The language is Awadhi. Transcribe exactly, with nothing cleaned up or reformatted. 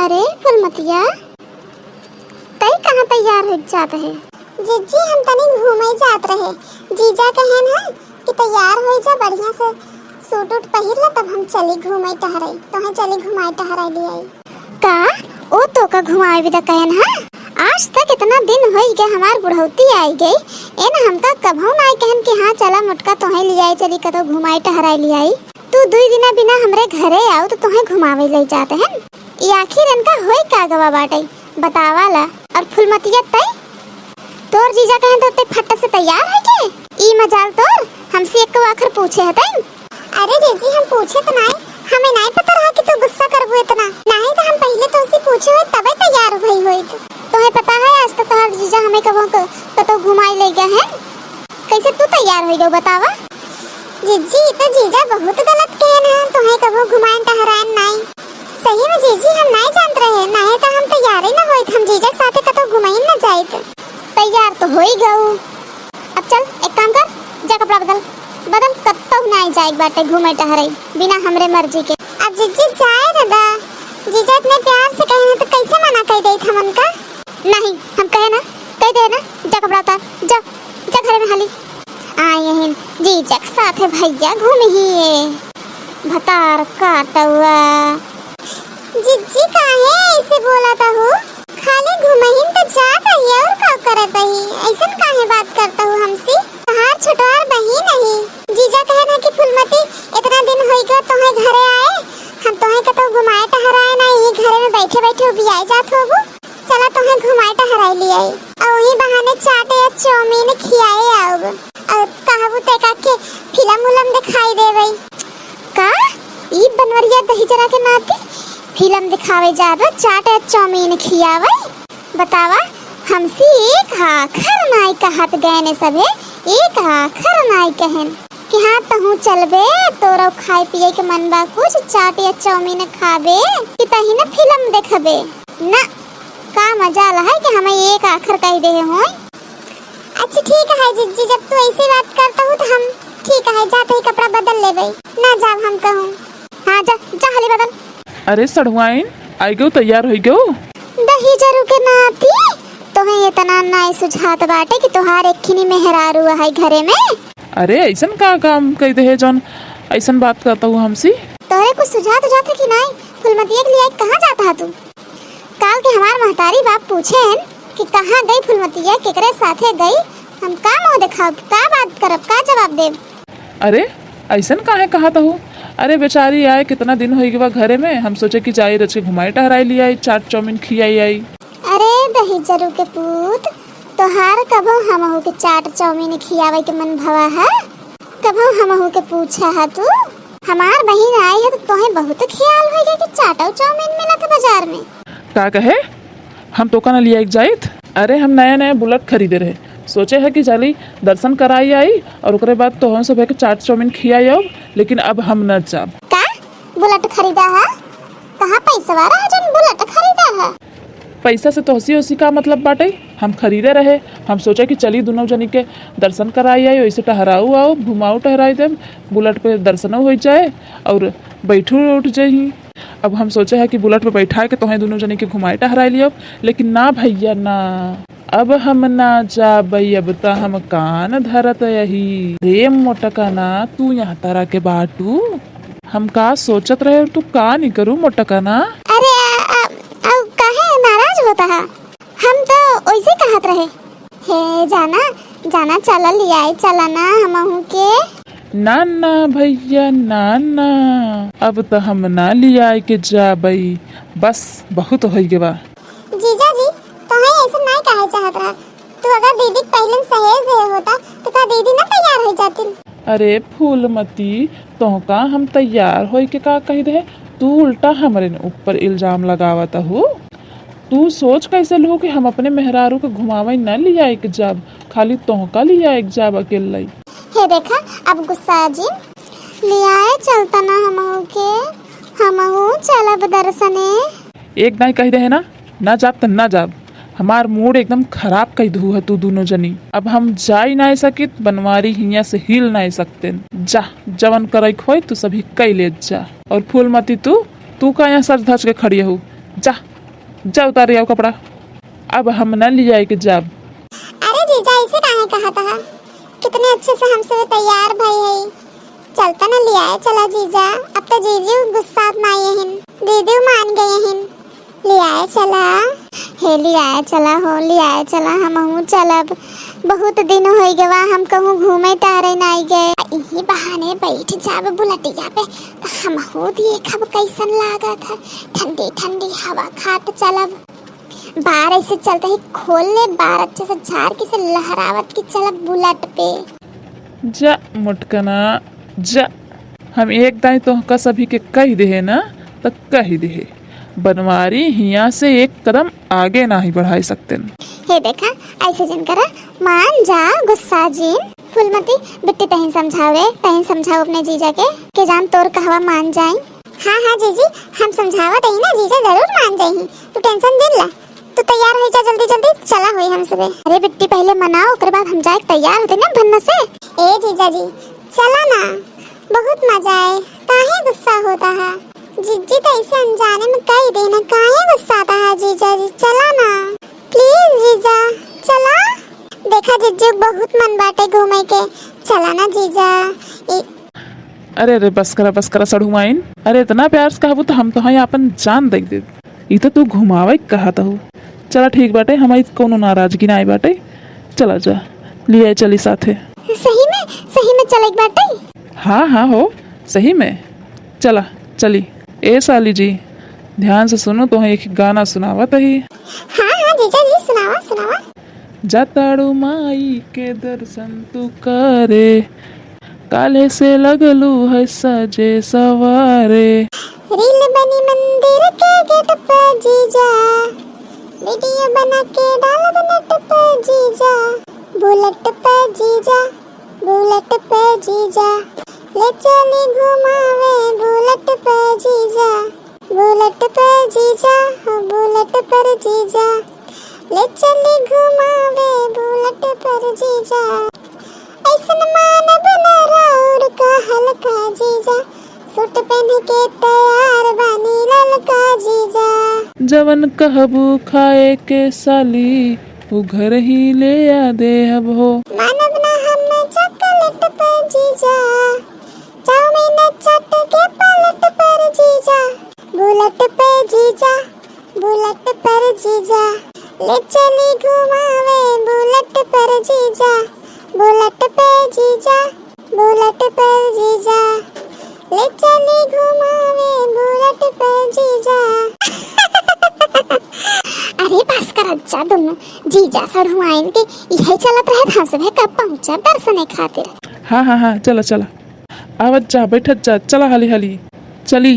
अरे फुलमतिया, तई कहाँ तैयार होइ जात है? जिज्जी, हम तनी घूमे जात रहे। जीजा कहेन है कि तैयार होइ जा, बढ़िया से सूट उट पहिर ले, तब हम चली घूमे टहरे, तोहे चली घुमाए टहराए लियाई। का? ओ तोका घुमाए बिदा कहेन है? आज तक इतना दिन होइ गए, हमार बुढ़ौती आई गई, एन हमका कभौ नाई कहेन कि हाँ चला मोटका तोहे लियाए चली, कतौ घुमाए टहराए लियाई। तू दुई दिना बिना हमरे घरे आउ तो तोहे घुमावे ले जात हैं। ई आखिर इनका होई का गवा बाटे, बतावा ला। और फुलमतिया तई, तोर जीजा कहेन तो तई फट से तैयार होइ के? ई मजाल तोर, हमसे एक आखर पूछे हतई? अरे जीजी, हम पूछे तो नाई, हमें नाई पता रहा कि तू गुस्सा करबू इतना। नाई तो हम पहिले तोहसे पूछे होइत तबे तैयार भई होइत। तोहे पता है आज तो तोहार जीजा हमें कबो क-, कतौ घुमाए ले गए हैं। कैसे तू तैयार होइ गयो बतावा? जीजी, ई तो जीजा बहुत गलत कहेन है, तोहे कबो घुमाएन टहराएन नाई। सही में जीजी, हम नाई जानत रहे, नाई तो हम तैयार ही ना होइत, हम जीजा के साथे कतौ घुमाइन ना जाइत। तैयार तो होई गऊ। अब चल, एक काम कर, जा कपड़ा बदल, बदल, कतौ नाई जाए बाटे घूमे टहरे बिना हमरे मर्जी के। अब जीजी जाए ना दा, जीजा इतने प्यार से कहे ना तो कैसे मना कर देत हम उनका? नहीं, हम कहे ना, कह दे ना, जा कपड़ा उतार, जा, जा घरे में हाली। आए हैं जीजा के साथे भैया घूमे ही ये भतार काटवा। जिज्जी, काहे ऐसे बोलत हू? खाली घुमहिन त जात ही और का करत ही? ऐसन काहे बात करत हू हमसे? तहार छोटवार बहिन ही। जीजा कहे ना कि फुलमती, इतना दिन होई गए तोहे घरे आए, हम तोहे कतौ घुमाए टहराए ना, यही घरे में बैठे बैठे उबियाए जात होबू। चला तोहे घुमाए टहराए लियाई, और वही बहाने चाट या चाउमीन खियाए आउब। और कहबू ते का के फिल्म उलम दिखाई देबई। का? ई बनवरिया दही जरा के नाती फिल्म दिखावे जाबे, चाट चाउमीन खियावे? बतावा, हमसे एक आखर नाई कहत गए ने सभे, एक आखर नाई कहन कि हाँ तहूँ चलबे, तोरो खाए पिए के मन बा कुछ, चाट या चाउमीन खाबे कि तही न फिल्म देखबे? ना, का मजाल है कि हमें एक आखर कह दे होई। अच्छा ठीक है जिज्जी, जब तू ऐसी बात करता हूँ तो हम ठीक है जाते ही कपड़ा बदल लेबे, ना जाब हम कहूँ। हाँ जा, जा हाली बदल। अरे सढ़ुआइन, आई गयो, तैयार होई गयो। दही जरू के नाती, तोहे इतना नाई सुझात बाटे कि तोहार एकखिनी मेहरारू है घरे में। अरे ऐसन का काम कह दे है जौन ऐसन बात करता हूँ हमसे? तोहरे कुछ सुझात उझात है कि नाई? फुलमतिया के लिए कहाँ जाता है तू? काल के हमार महतारी बाप पूछेन कि कहाँ गई फुलमतिया, केकरे साथे गई, हम का मुँह देखाब, का बात करब, का जवाब देब? अरे, ऐसन काहे कहत हू? अरे बेचारी आए, कितना दिन होइ गवा घरे में, हम सोचे कि जाई रच के घुमाई टहराई लियाई, चाट चाउमीन खियाई आई। अरे दही जरू के पूत, तोहार कभो हमहू के चाट चाउमीन खियावे के मन भवा है? कभो हमहू के पूछा है तू? हमार बहिन आई है तो तोहे बहुत ख्याल होइ गया कि चाट और चाउमीन मिलत है बाजार में। का कहे? हम तोका न लियाई के जाइत? अरे हम नया नया बुलेट खरीदे रहे, सोचे है कि जाली दर्शन कराई आई और ओकरे बाद तोहन सभे के चाट चाउमीन खियाई आउब, लेकिन अब हम न जाब। का बुलेट खरीदा है? कहाँ पैसवा रहा जौन बुलेट खरीदा है? पैसा से तोहसी ओसी का मतलब बाटे? हम खरीदे रहे, हम सोचे कि चली दुनों जनी के दर्शन कराई आई, ओइसे टहराऊ आउब, घुमाऊ टहराई देब, बुलेट पे दर्शनो होइ जाए और बैठू उठ जाई। अब हम सोचे है कि बुलेट पे बैठाए के तोहें दुनों जनी के घुमाए टहराए लियब, लेकिन ना भैया ना, अब हम ना जाबई, अब त हम कान धरत यही। रे मोटका ना, तू यहाँ तरह के बाटू, हम का सोचत रहे, तू का नहीं करू मोटका ना? अरे, अ, अ, अ, काहे नाराज होता है? हम तो ओइसे कहत रहे। हे जाना, जाना, चला लियाए, चला ना हमहू के। ना, ना भैया, ना, ना, अब त हम ना लियाए के जाबई, बस बहुत होइ गवा। जीजा जी, तोहे ऐसे नाई कहे चाहत रहा। तू अगर दीदी के पहिले सहेज दे होता, तो का दीदी ना तैयार हो जाती? अरे फूलमती, तोहका हम तैयार होई के का कही रहे? तू उल्टा हमरे न ऊपर इल्जाम लगावत हू। तू सोच कैसे लू कि हम अपने मेहरारू के घुमावे न लियाए के जाब, खाली तोहका लियाए के जाब अकेले? हे देखा, अब गुस्सा जिन, लियाए चलता ना हमहू के, हमहू चलब दर्शने। एक दाई कही रहे ना, ना जाब त ना जाब। हमार मूड एकदम खराब कई दहू है तू दुनो जनी। अब हम जाई नाय सकित, बनवारी हियाँ से हिल नाय सकतेन। जा, जवन करइक होई तू सभी कई लेत जा। और फूलमती तू, तू का यहाँ सज धज के खड़ी हऊ? जा, जा उतारे आओ कपड़ा, अब हम ना लियाए के जाब। अरे जीजा, ऐसे काहे कहत ह? कितने अच्छे से हमसे तैयार भई है। चलता ना लियाए चला जीजा, अब तो जीजी गुस्सात नाई हिन, दीदी मान गई हिन। लियाए चला। हे लियाए चला हो, लियाए चला, हमहू चलब। बहुत दिन होइ गवा, हम कहूँ घूमे टहरे नाई गए। इही बहाने बैठ जाब बुलटिया पे, त हमहू देखब कैसन लागत है। ठंडी ठंडी हवा खात चलब। बार ऐसे चलते ही खोल ले, बार अच्छे से झार के से लहरावत के चलब बुलेट पे। जा मोटकना, जा। हम एक दाई तोहका सभी के कह देहे ना, त कह देहे। बनवारी हियाँ से एक कदम आगे नाही बढ़ाई सकतेन। हे देखा, ऐसे जन करा, मान जा, गुस्सा जिन। फूलमती, बिट्टी तहीं समझावे, तहीं समझाओ अपने जीजा के, के जान तोर कहवा मान जाई। हाँ, हाँ जीजी, हम समझावत हई ना, जीजा जरूर मान जाई। तू tension जिन ला, तू तैयार होइ जा जल्दी जल्दी, चला होई हम सबे। अरे बिट्टी, पहले मनाओ, ओकरे बाद हम जाए तैयार होते ना भन्ना से। ए जीजा जी, चला ना, बहुत मजा आए, काहे गुस्सा होता है? जिज्जी तो ऐसे अनजाने में कह देना, काहे गुस्साता है जीजा जी, चला ना, please जीजा, चला। देखा जिज्जी, बहुत मन बाटे घूमे के, चला ना जीजा। ए, अरे, अरे, बस करा, बस करा, सड़ुआइन। अरे, इतना प्यार से कहबू तो हम तो हैं आपन जान दे दे। ई तो तू घुमावे के कहत हऊ। चला, ठीक बाटे, हमारी कौनो नाराजगी ना आई बाटे। चला जा, लियाए चली साथे। सही में, सही में चले के बाटे? हाँ, हाँ हो, सही में। चला, चली। ए साली जी, ध्यान से सुनो, तोहें एक गाना सुनावत ही। हाँ, हाँ, जीजा जी, सुनावा, सुनावा। जाताड़ू माई के दर्शन तू करे, काले से लगलू है सजे सवारे। रील बनी मंदिर के गेट पे जीजा, वीडियो बना के डालब नेट पे जीजा, बुलेट पे जीजा, बुलेट पे जीजा, ले चली घुमावे बुलेट पे जीजा। बुलेट पर जीजा, हो बुलेट पर जीजा, ले चली घुमावे बुलेट पर जीजा। ऐसन मानब न राउर कहल का जीजा, सूट पहन के तैयार बानी ललका जीजा। जवन कहबू खाए के साली, उ घर ही ले आ देहब हो। मानब ना हम चॉकलेट पर जीजा, चाउमीन चाट के पलट पर जीजा, बुलेट पे जीजा, बुलेट पर जीजा, ले चली घुमावे बुलेट पर जीजा, बुलेट पे जीजा, बुलेट पर जीजा, ले चली घुमावे बुलेट पर जीजा। अरे बस कर जा दोनों, जीजा सड़ुआइन के यही चलत रहे, हम सब कब पहुँचा दर्शने खातिर। हाँ, हाँ, हाँ, चला, चला। आवत जा, बैठत जा, चला हाली हाली। चली,